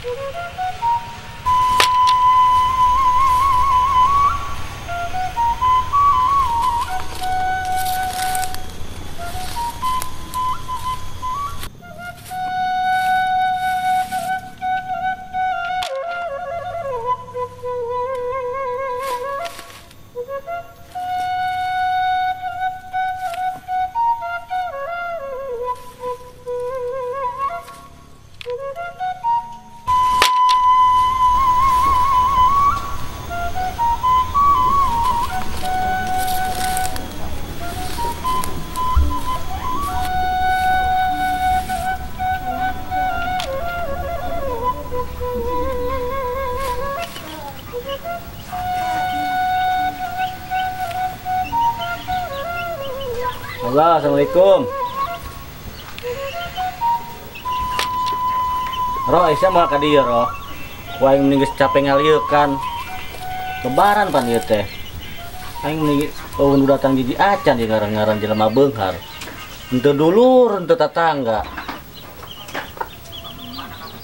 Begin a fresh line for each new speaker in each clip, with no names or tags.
Halo, assalamualaikum. Roh, Aisyah mau ka dieu, Roh. Ku aing mending geus capek ngaliekan. Lebaran pan ieu teh. Aing mending eueun nu datang jiji acan di ngaran-ngaran jelema beunghar. Henteu dulur, henteu tatangga.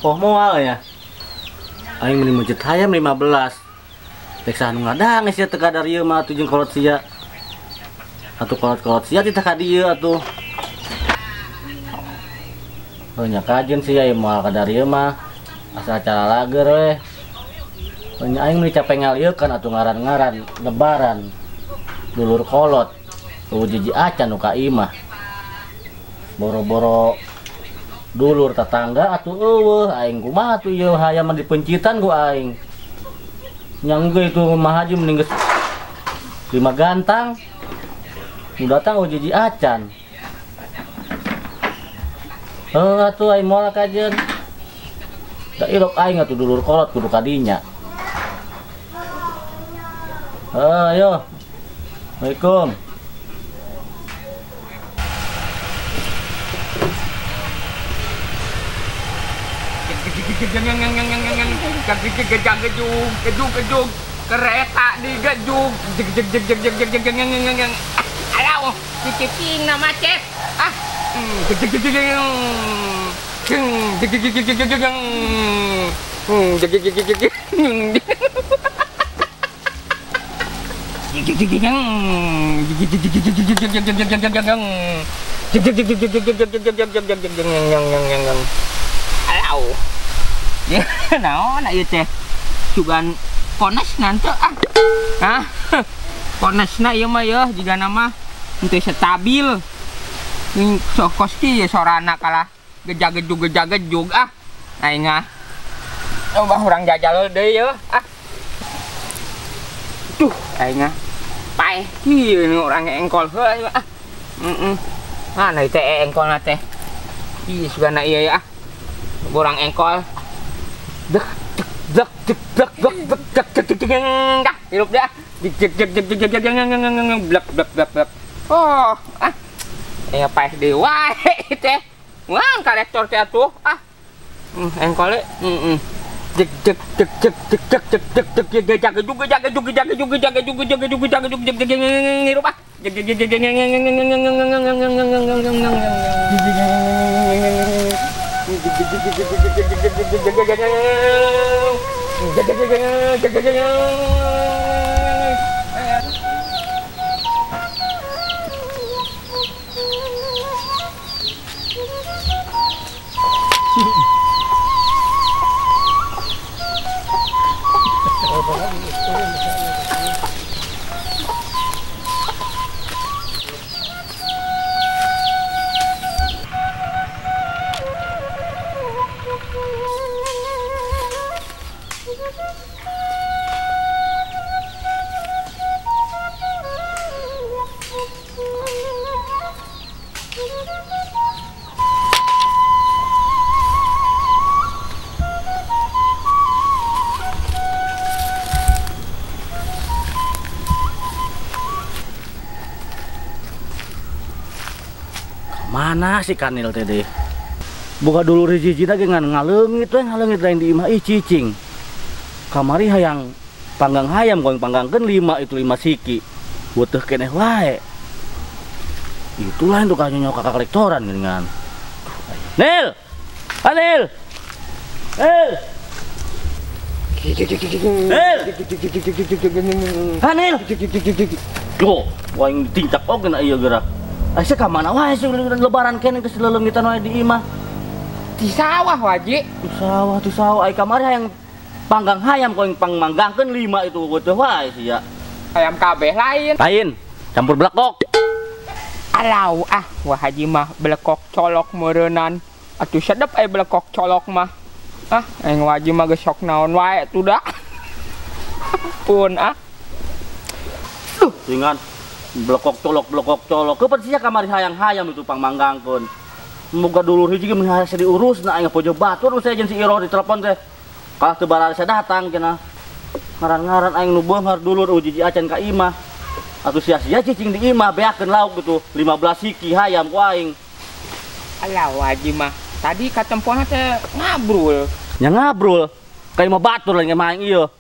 Oh moal ya. Aing mending mencet hayam 15. Rek saha nu ngadang sia teu kadar ieu mah atuh jeung kolot sia. Atuh kolot-kolot sia titah ka dieu atuh. Oh nya kajeun sia ieu moal kadar ieu mah. Asa acara lager we. Oh nya aing meni capek ngaliekan atuh ngaran-ngaran lebaran. Dulur kolot. Eueuh jiji acan nu ka imah. Boro-boro dulur tetangga atuh eueuh aing kumaha atuh ieu hayam dipencitan ku aing. Nya enggeus itu mah haji mending geus 5 gantang. Nu datang eueuh jiji acan. Heuh atuh aing moal kajeun. Da ilok aing atuh dulur kolot kudu ka dinya. Heuh ayo. Assalamualaikum.
Gejung kereta digejung jeg jeg jeg jeg jeg jeg jeg. Alah, cicing na macet. Ah, jeg jeg jeg jeg jeg jeg jeg jeg jeg jeg jeg jeg jeg. Alah. Ya, naon ieu teh? Sugan kones nanti ah. Hah? Konesna ieu mah yeuh jigana mah henteu stabil. Sok kos kieu sorana kalah gejag-gejug ah. Aing ah. Coba urang jajal deui yeuh ah. Duh, aing ah. Paeh kieu nu urang engkol heuh ah. Heeh. Mana ieu teh engkolna teh? Ih, sugana ieu ah. Urang engkol. Dek dek dek dek dek dek dek dek dek dek hirup dah. Jeg jeg jeg jeg jeg jeg blek blek blek blek. Oh, ah. Paeh deui wae teh. Wah, karektor teh atuh. Ah. Engkole. Heeh. Jeg jeg jeg jeg jeg jeg jeg jeg jeg jeg jug jag jug jag jug jag jug jag jug jag jug jeg jeg hirup ah. Jeg jeg jeg jeg
Mana si Kanil teh deh? Buka dulu hiji lagi ngan ngaleungit we ngaleungit lain di imah ih cicing. Kamari hayang panggang hayam goeng panggangkeun 5 itu 5 siki. Beuteung keneh wae. Itulah yang tukang nyonyok kakak kolektoran geuningan. Nil! Anil! Nil! Nil. Hanil. Yo, waing ditingcak oge na ieu geura. Asa ka mana wae sih lebaran keneh geus leleungitan wae di imah.
Di sawah waji.
Di sawah ai kamari hayang panggang hayam ku aing pangmanggangkeun 5 itu teh wae sia.
Hayam kabeh lain.
Lain, campur belekok.
Alau ah, wah haji mah belekok colok meureunnan. Atuh sedep ai belekok colok mah. Ah, aing waji mah geus sok naon wae atuh da. Ampun ah.
Duh, ingat belekok colok. Kapan sia kamari hayang-hayam itu pangmanggangkeun. Moga dulur hiji ge mun hese diurus na aing pojo batur saya jeung si Iroh ditelepon teh. Kalah teu bararesa datang cenah. Ngaran-ngaran aing nu beunghar dulur ujiji acan ka imah. Atuh sia-sia cicing di imah beakeun lauk gitu 15 siki hayam ku aing.
Alah waji mah tadi katempona teh ngabrul.
Nya ngabrul. Ka imah batur lain ka aing ieu.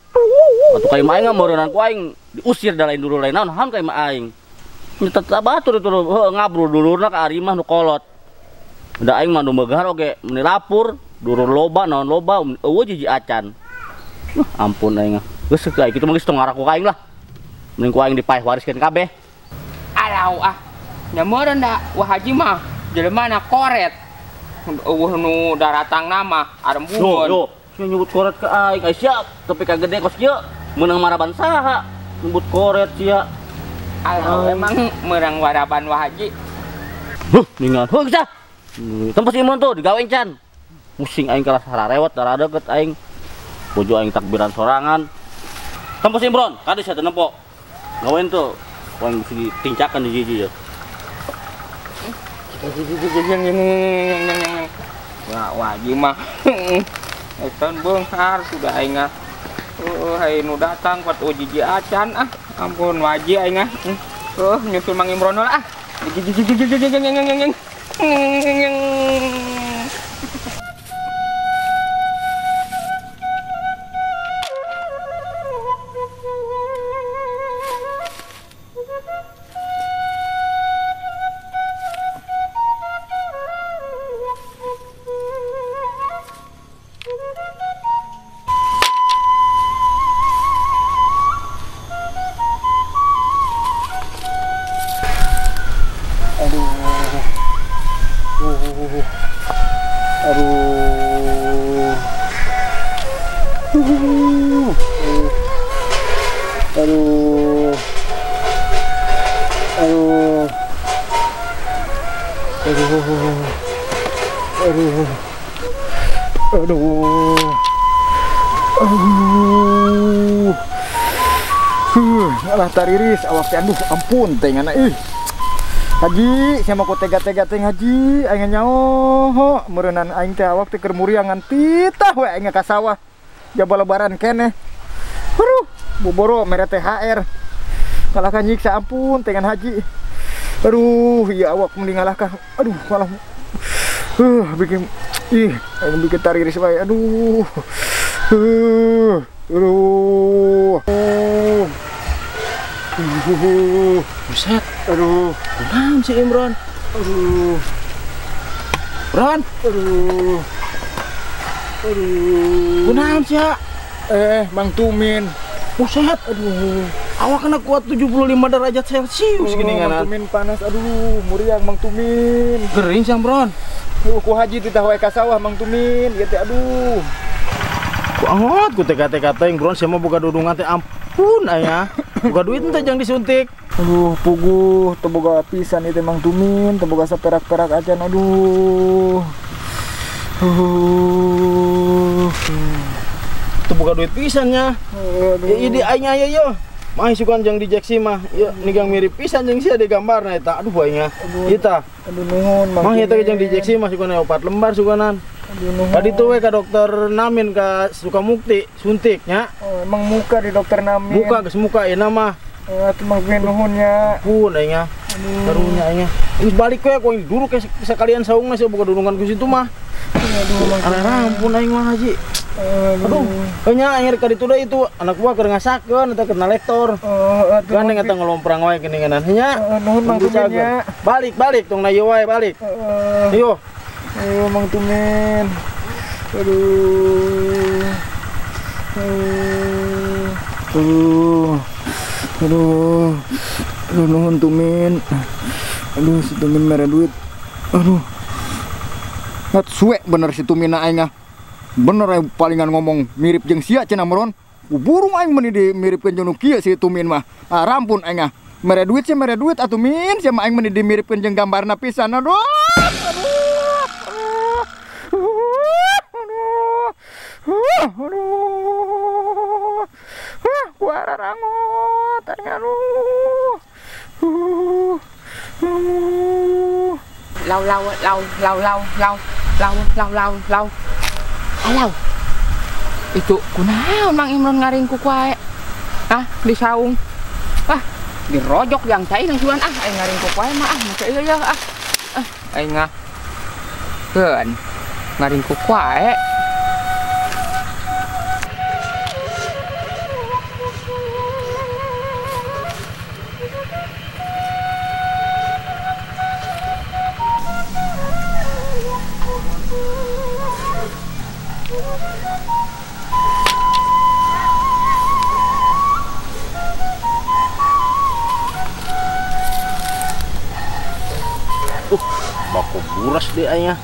Atuh ka imah aing meureunnan ku aing diusir da lain dulur lain naon ham ka imah aing. Nya tetep batur itu heuh ngabrul dulurna ka ari mah nu kolot. Da aing mah nu meugahar oge meuni lapur, dulur loba naon loba eueuh jiji acan. Ampun aing. Geus kayak kitu mah geus tong ngaraku ka aing lah. Mending ku aing dipaeh wariskeun kabeh.
Alau ah. Nya meureun da wah haji mah jelema na koret. Eueuh nu daratangna mah arembungeun.
Yo, yo, nyebut koret ka aing. Ai siap, tapi ka gede kos kieu meunang maraban saha nyebut koret sia.
Alau emang meurang waraban wah haji.
Huh, ningal. Heuh geus ah. Tempes imun tuh digawe can. Pusing aing kalah sararewot darah deket aing. Bojo aing takbiran sorangan. Tempes Imron, kade sia teu nempo. Gawean tuh, yang bisa ditincakan di jiji ya.
Wah, wajib mah. Eton beunghar sudah aing ah. Heuh, nu datang kuat jiji acan ah. Ampun wajib aing ah. Heuh, nyusul Mang Imron lah ah.
Aduh. Alah tariris awak teh aduh ampun teh ngana ih. Haji, sia mah ku tega-tega teh haji, aing nyaho meureunnan aing teh awak teh keur muriangan titah we aing ka sawah. Jaba lebaran keneh. Aduh, boboro mere THR. Kalah ka nyiksa ampun teh ngan haji. Aduh, ieu awak mending ngalahkah. Aduh, kalah. Bikin ih, aing bikin tariris wae. Aduh. Aduh.
Buset.
Aduh.
Kunaon si Imron?
Aduh.
Ron.
Aduh. Aduh.
Kunaon sia?
Mang Tumin.
Buset.
Aduh.
Awak kena kuat 75 derajat Celcius gini
Mang
nganan.
Tumin panas. Aduh, muriang Mang Tumin.
Gering sia, Imron.
Ku haji titah wae ka sawah Mang Tumin. Ieu teh aduh.
Ku angot ku teka-teka teh Imron sia mah boga dudungan teh ampun aya. Boga duit teh jang disuntik.
Aduh, puguh teu boga pisan ieu teh Mang Tumin, teu boga saperak-perak acan aduh.
Teu boga duit pisan nya. Ya di aing aya ye. Mah sugan jang dijeksi mah. Ieu nigang mirip pisan jeung sia di gambarna eta. Aduh aing nya. Ieu tah.
Aduh nuhun Mang.
Mah ieu teh jang dijeksi mah sugan 4 lembar suganan. Tadi tuh we ka dokter Namin ka Sukamukti suntik nya.
Oh, emang muka di dokter Namin.
Muka geus muka ieu mah.
Atuh Mang Tumin nuhun nya.
Pun aing nya. Karunya aing nya. Geus balik we ku aing duruk sekalian saungna sia boga dudungan ku situ mah.
Aduh Mang.
Ampun aing mah haji. Aduh, nya aing ka ditu deui itu anak gua keur ngasakeun eta keur lektor. Kan eta ngelomprang wae geuningan nya.
Nuhun Mang Tumin nya.
Balik-balik tong na ieu wae balik. Ayo.
Ayo Mang Tumin. Aduh. Aduh. Aduh. Aduh nuhun Tumin. Aduh si Tumin mere duit. Aduh. Ngat suwe bener si Tumin aing ah. Bener aing palingan ngomong mirip jeung sia cenah meron. Burung aing meuni dimiripkeun jeung nu kieu si Tumin mah. Ah rampun aing ah. Mere duit sih mere duit atuh Min, sia mah aing meuni dimiripkeun jeung gambarna pisan. Aduh. Aduh. Aduh. Aduh. Aduh. Gua rarangot aing aduh.
Lau lau lau lau lau lau lau lau lau lau. Alau. Itu kunaon Mang Imron ngaringkuk wae. Ah, di saung. Ah, dirojok yang cai nang suan ah aing ngaringkuk wae mah ah make ieu ya ah. Ah, aing ah. Keun ngaringkuk wae.
Bako buras deh ayah.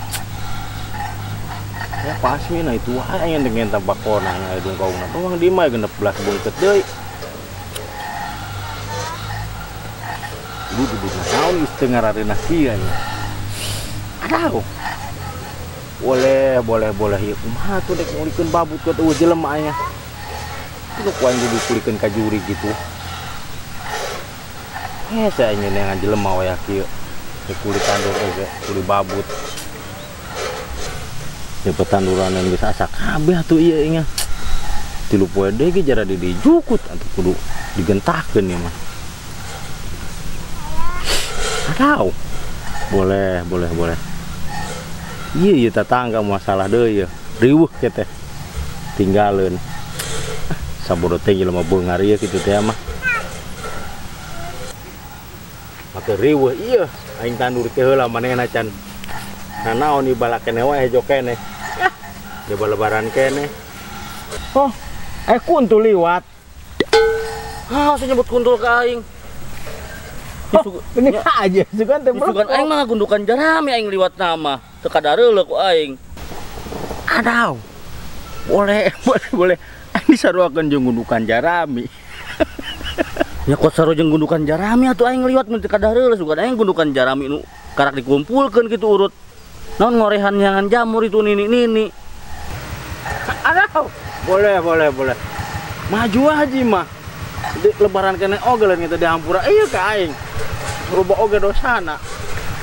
Ya pasti nah itu ayah dengan tabako nanya hidung kau na doang di mah 16 bungket deui. Lu kudu naon geus teu ngarareunah kieu nya. Aduh. Boleh, boleh, boleh ieu kumaha tuh dek ngulikeun babut ka eueuh jelema aya. Kudu ku aing kudu kulikeun ka juri gitu. Saya nyeunangan jelema waya kieu. Kuli tandur oge, kuli babut. Ya petanduran yang geus asa kabeh atuh ieu nya. 3 poe deui ge jara dijukut atuh kudu digentahkeun ieu mah. Aduh. Boleh, boleh, boleh. Ieu ieu tetangga masalah deui ieu. Riweuh ke teh. Tinggalin. Sabodo teh jelema beungar ieu kitu teh mah. Make riweuh ieu aing tandur teh heula manehna can. Nanaon ieu balak keneh wae hejo keneh. Coba lebaran keneh.
Oh, kuntul liwat.
Ah, saya nyebut kuntul ke aing.
Oh, ini aja sugan teh.
Sugan aing mah gundukan jarami aing liwat nama. Teu kadareuleuh ku aing. Aduh. Boleh, boleh, boleh. Aing disaruakeun jeung gundukan jarami. Ya kok saru jeung gundukan jarami atuh aing liwat mun teu kadareuleuh sugan aing gundukan jarami nu karak dikumpulkeun kitu urut. Naon ngorehan nyangan jamur itu nini-nini.
Aduh. Boleh, boleh, boleh. Maju haji mah. Di lebaran kene oge lain kita dihampura ieu ka aing. Rubah oge dosana.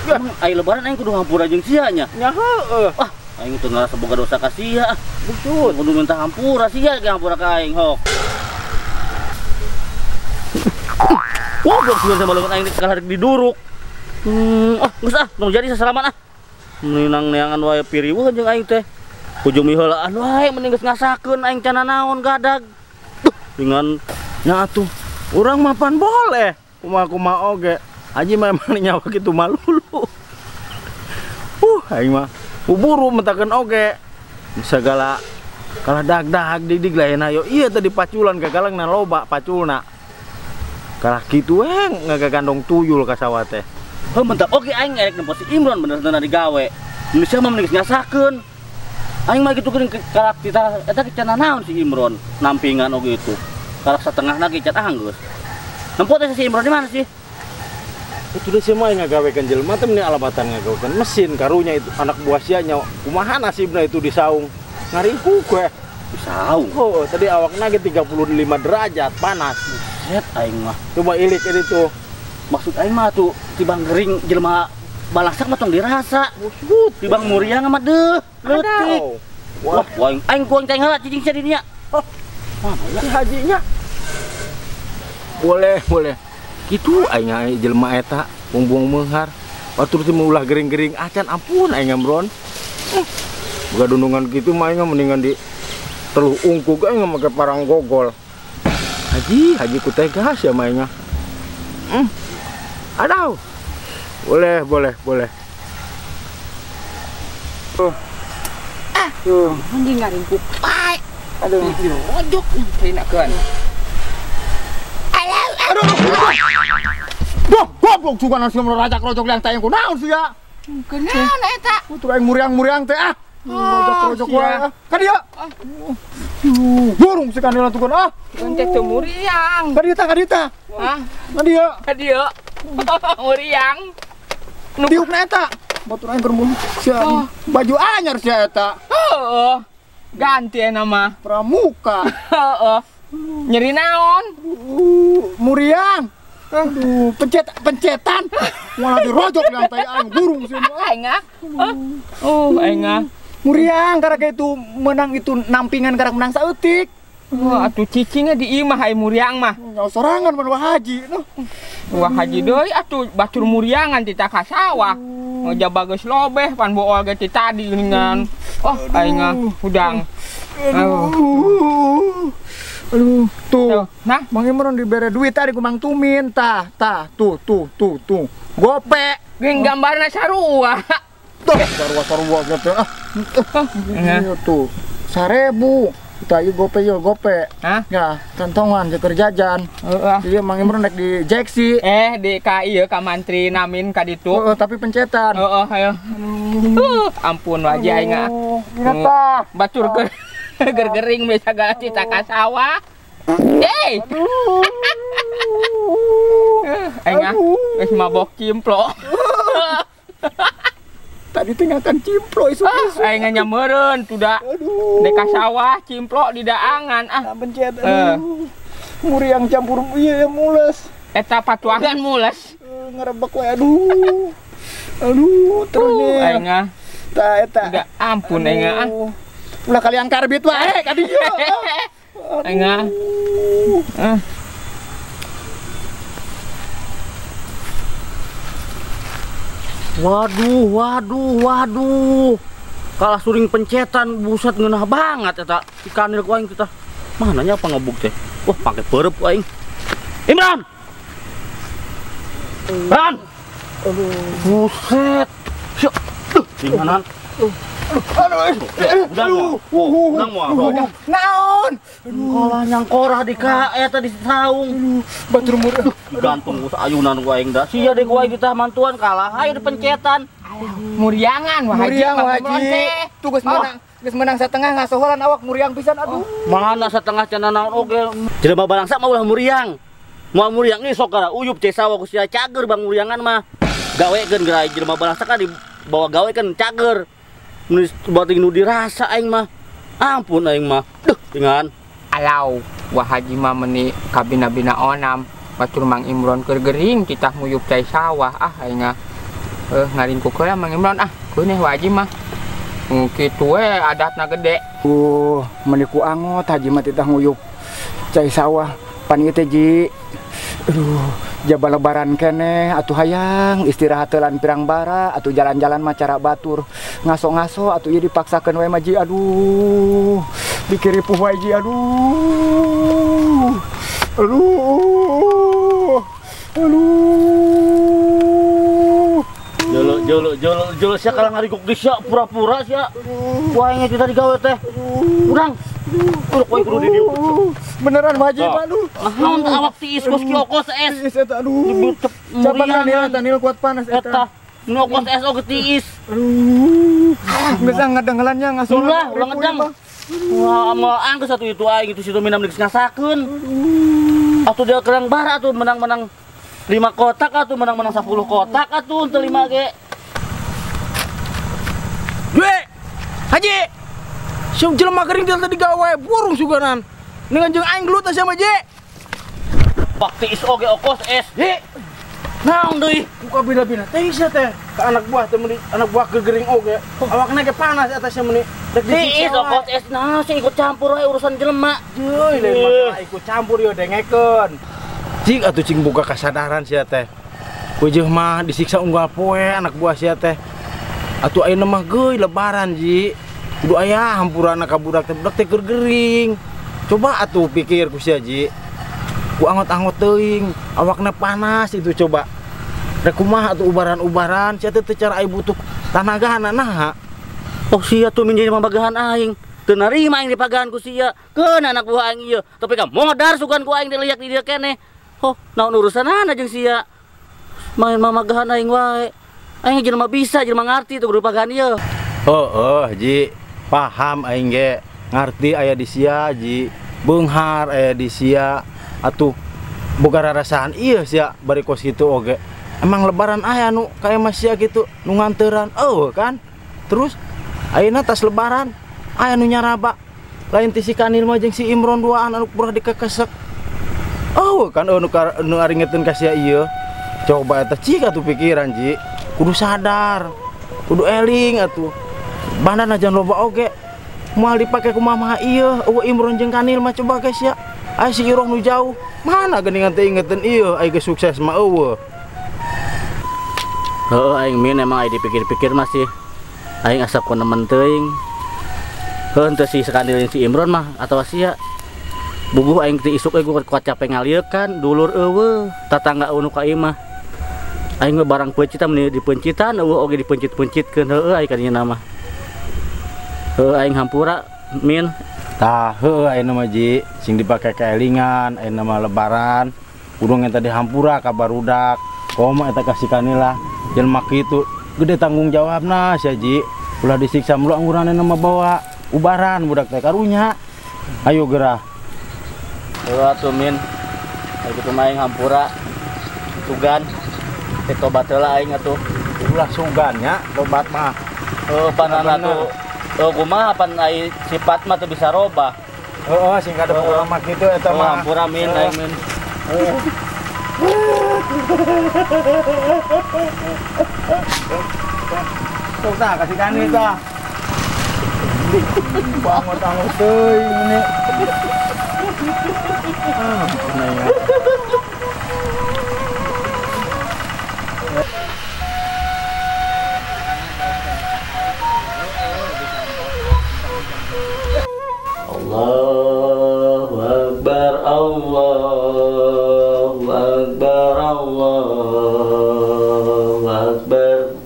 Ya, aing lebaran aing kudu hampura jeung sia nya.
Nya heueuh.
Wah, aing teu ngarasa boga dosa ka sia.
Betul.
Kudu minta hampura sia ge hampura ka aing hok. Wah, goblok sama leungeun aing kalah diduruk. Ah, geus ah, tong jadi sasalaman ah. Meunang neangan wae piriweuh jeung aing teh. Hujung miheulaan wae mending geus ngasakeun aing can naon gadag. Duh, dengan
nya atuh urang mah pan boleh. Kumaha-kumaha oge. Haji mah emang nyawa kitu malulu. Aing mah buburu mentakeun oge. Segala kalah dag-dag dig-dig lain ayo. Iya tadi paculan gagalangna loba paculna. Kalah kitu we ngagagandong tuyul ka sawah teh.
Heuh mentak oge aing erek nempo si Imron bener-bener digawe. Manusia mah mending geus ngasakeun. Aing mah kitu geuning kalah tita eta can naon si Imron nampingan oge itu. Kalah satengahna ge cat anggeus. Nempo teh si Imron di mana sih?
Itu deh semua yang ngagawekeun jelema teh meni alabatan ngagawekeun mesin karunya itu anak buah sia nya kumaha nasibna itu di saung. Ngaringkuk we.
Di saung.
Oh, tadi awakna ge 35 derajat panas.
Buset aing mah.
Coba ilik ini tuh.
Maksud aing mah tuh tibang gering jelema balasak mah tong dirasa.
Busut.
Tibang muriang mah deuh leutik. Wah, aing aing ku aing teh heula cicing sia di dinya.
Oh. Mana si hajinya? Boleh, boleh. Kitu aing jelema eta buang-buang meunghar. Batur teh ulah gering-gering acan ampun aing ngamron. Boga dundungan kitu mah aing mendingan di teluh ungkug aing make parang gogol. Haji, haji ku tegas ya mainnya. Aduh. Boleh, boleh, boleh.
Ah, mending ngaringkuk pae.
Aduh.
Rojok dinakeun.
Aduh. Duh, goblok sugan sia rajak-rojok liang teh kunaon sia?
Kunaon eta?
Tuh aing muriang-muriang teh ah. Rojok-rojok wae. Ka dieu. Burung si kanil tuh ah.
Teh teu muriang.
Ka dieu tah, ka dieu tah.
Hah?
Ka dieu.
Ka dieu. Muriang.
Tiupna eta. Batur aing keur sia baju anyar sia eta.
Heeh. Ganti eta mah.
Pramuka.
Heeh. Nyeri naon?
Muriang. Aduh, pencetan. Malah dirojok liang tai aing burung sih.
Aing ah. Oh, aing ah.
Muriang karena itu menang itu nampingan karena menang saeutik.
Wah, atuh cicingnya di imah ai muriang mah.
Nyawa sorangan mun Wah Haji noh.
Wah Haji deui atuh batur muriangan ti ka sawah. Ngejaba bagus lobeh pan bool ge ti tadi geuningan. Oh, aing ah hudang.
Aduh. Aduh, tuh.
Nah,
Mang Imron dibere duit tadi ku Mang Tumin tah, tah, tuh, tuh, tuh, tuh. Gope.
Geuning gambarna sarua.
Tuh, sarua-sarua gitu ah. Iya tuh. 1000. Tah ieu gope ieu gope.
Hah?
Ya, kantongan jeung keur jajan.
Heeh.
Iya Mang Imron rek di Jeksi.
Di ka ieu ka mantri Namin ka ditu.
Heeh, tapi pencetan.
Heeh, ayo. Ampun wae aing ah.
Tah.
Batur keur gergering bisa segala cita ka sawah. Hei. Aing ah, geus mabok cimplo.
Tadi teh ngakan cimplo isu-isu.
Aing nyameureun tuh da. Dek ka sawah cimplo di daangan ah.
Pencet. Muriang campur ieu mules.
Eta patuangan mules.
Ngerebek we aduh. Aduh, terus nih.
Aing ah.
Tah eta.
Udah ampun aing ah.
Ulah kalian karbit wae ka dieu.
Aing ah.
Waduh, waduh, waduh. Kalah suring pencetan, buset ngeunah banget eta. Ikanil ku aing kita. Mananya apa ngebuk teh? Wah, pake beureub ku aing. Imran. Ran. Buset. Syok. Ringanan. Aduh, aduh,
naon?
Kalah nyangkorah di ka eta di saung.
Batur murah.
Gantung ku ayunan ku aing da. Sia deui ku aing kita mantuan kalah hayu di pencetan.
Muriangan wah haji.
Muriang wah haji. Tuh geus menang, geus menang satengah ngasoholan awak muriang pisan aduh.
Mana satengah cenah naon oge. Jelema balangsa mah ulah muriang. Moal muriang ieu sok gara uyup cai sawah ku sia cager bang muriangan mah. Gawekeun geura jelema balangsa kan dibawa gawe kan cager. Nulis bating nu dirasa aing mah. Ampun aing mah. Duh, dengan
alau wah haji mah meni kabina-bina onam. Batur Mang Imron keur gering titah nguyup cai sawah ah aing ah. Ngaringkuk heula Mang Imron ah. Keuneh wah haji mah. Kitu we adatna gede.
Meni ku angot haji mah titah nguyup cai sawah. Pan ieu teh ji. Aduh, jaba lebaran keneh atuh hayang istirahat teulan pirang bara atuh jalan-jalan mah cara batur ngaso-ngaso atuh ieu dipaksakeun we mah ji aduh dikiripuh wae ji aduh aduh aduh
jolo jolo jolo jolo sia kalah ngariguk di sia pura-pura sia wae kita digawe teh urang. Udah kowe kudu di dieu.
Beneran Haji mah aduh.
Naon awak tiis kos ki okos es.
Tiis eta aduh. Coba kan Daniel kuat panas eta.
Nu okos es oge tiis.
Aduh. Geus ngadengelannya ngasolan.
Ulah, ulah ngedang. Wah, moal anggeus atuh itu aing itu situ minam geus ngasakeun. Atuh dia kerang bara atuh menang-menang 5 kotak atuh menang-menang 10 kotak atuh teu 5 ge.
Due. Haji. Siung jelema gering tadi gawe burung suganan. Dengan jeung aing gelut sama je.
Pak tiis oge okos es.
He.
Naon deui?
Buka bina-bina teh sia teh. Ka anak buah teh meuni anak buah gering oge. Awakna ge panas eta sia meuni.
Tiis okos es nah sih ikut campur wae urusan jelema.
Jeuy lain masalah ikut campur yo dengekeun. Cing atuh cing boga kasadaran sia teh. Wejeuh mah disiksa unggal poe anak buah sia teh. Atuh ayeuna mah geuy lebaran ji. Kudu aya hampurana ka budak teh budak teh keur gering. Coba atuh pikir ku sia ji. Ku angot-angot teuing, awakna panas itu coba. Rek kumaha atuh ubaran-ubaran sia teh teu cara aya butuh tanagana naha.
Oh sia tuh minjem pambagahan aing. Teu narima aing dipagahan ku sia. Keun anak buah aing ieu. Tapi ka modar sugan ku aing diliak di dieu keneh. Oh, naon urusanana jeung sia? Main mamagahan aing wae. Aing jelema bisa, jelema ngarti tuh kudu pagahan ieu.
Heeh, Ji. Paham aing ge. Ngarti aya di sia, Ji. Beunghar aya di sia. Atuh boga rarasaan ieu sia bari kos kitu oge. Emang lebaran aya nu ka imah sia kitu nu nganteran. Eueuh kan. Terus ayeuna tas lebaran aya nu nyaraba. Lain ti si Kanil mah jeung si Imron duaan anu purah dikekesek. Eueuh kan nu aringeteun ka sia ieu. Coba eta cik atuh pikiran, Ji. Kudu sadar, kudu eling atuh. Bandana jangan loba oge. Moal dipake ku mamaha ieu, eueuh Imron jeung Kanil mah coba guys ya. Aya si Iroh nu jauh. Mana geuningan teh ingeteun ieu, aya geus sukses mah eueuh.
Heueuh aing min emang aya dipikir-pikir masih. Aing asa ku nemen teuing. Heuh henteu si Kanil si Imron mah atawa sia. Bubuh aing teh isuk euy kuat capek ngaliekan, dulur eueuh, tatangga eueuh nu ka imah. Aing mah barang peuncitan meni dipeuncitan eueuh oge dipeuncit-peuncitkeun heueuh aing kadinya mah. Heueuh aing hampura min.
Tah heueuh ayeuna mah Ji, sing dipake kaelingan ayeuna mah lebaran. Kudu eta dihampura ka barudak. Komo eta ka si Kanil lah jelema kitu gede tanggung jawabna sia Ji. Ulah disiksa mulu angguranna mah bawa ubaran budak teh karunya. Ayo gerah.
Heueuh atuh min. Aing kitu mah aing hampura. Sugan. Tobat heula aing atuh.
Ulah sugan nya, tobat mah.
Heuh panana atuh. Heuh kumaha pan ai sifat mah teu bisa robah.
Heeh, sing kada urang mah kitu eta mah.
Hampura min aing min.
Sok tah kasih Kanil tah. Bangot-angot teuing ini. Ah,
Allahu Akbar, Allahu Akbar, Allahu Akbar.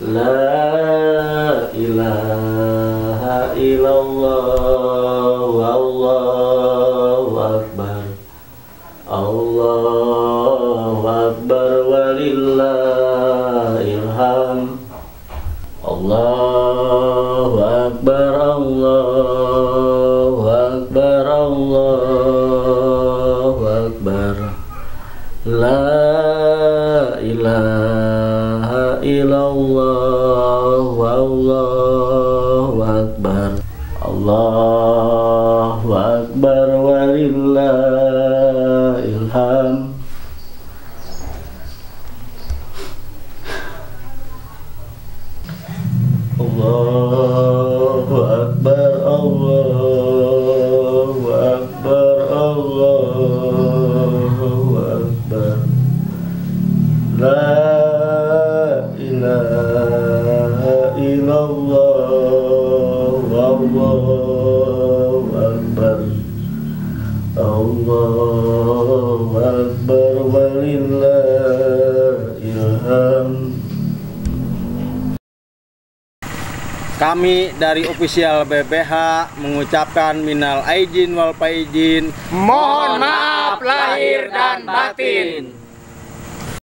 La ilaha illallah, Allahu Akbar. Allahu Akbar walillahil hamd. Allahu Akbar, Allahu Akbar, Allahu Akbar. La ilaha illallah, Allahu Akbar. Allahu Akbar walillahil hamd. Allahu Akbar, Allahu Akbar, Allahu Akbar. La ilaha illallah, Allahu Akbar. Allahu Akbar walillahil hamd.
Kami dari official BBH mengucapkan minal aijin wal faizin.
Mohon maaf lahir dan batin.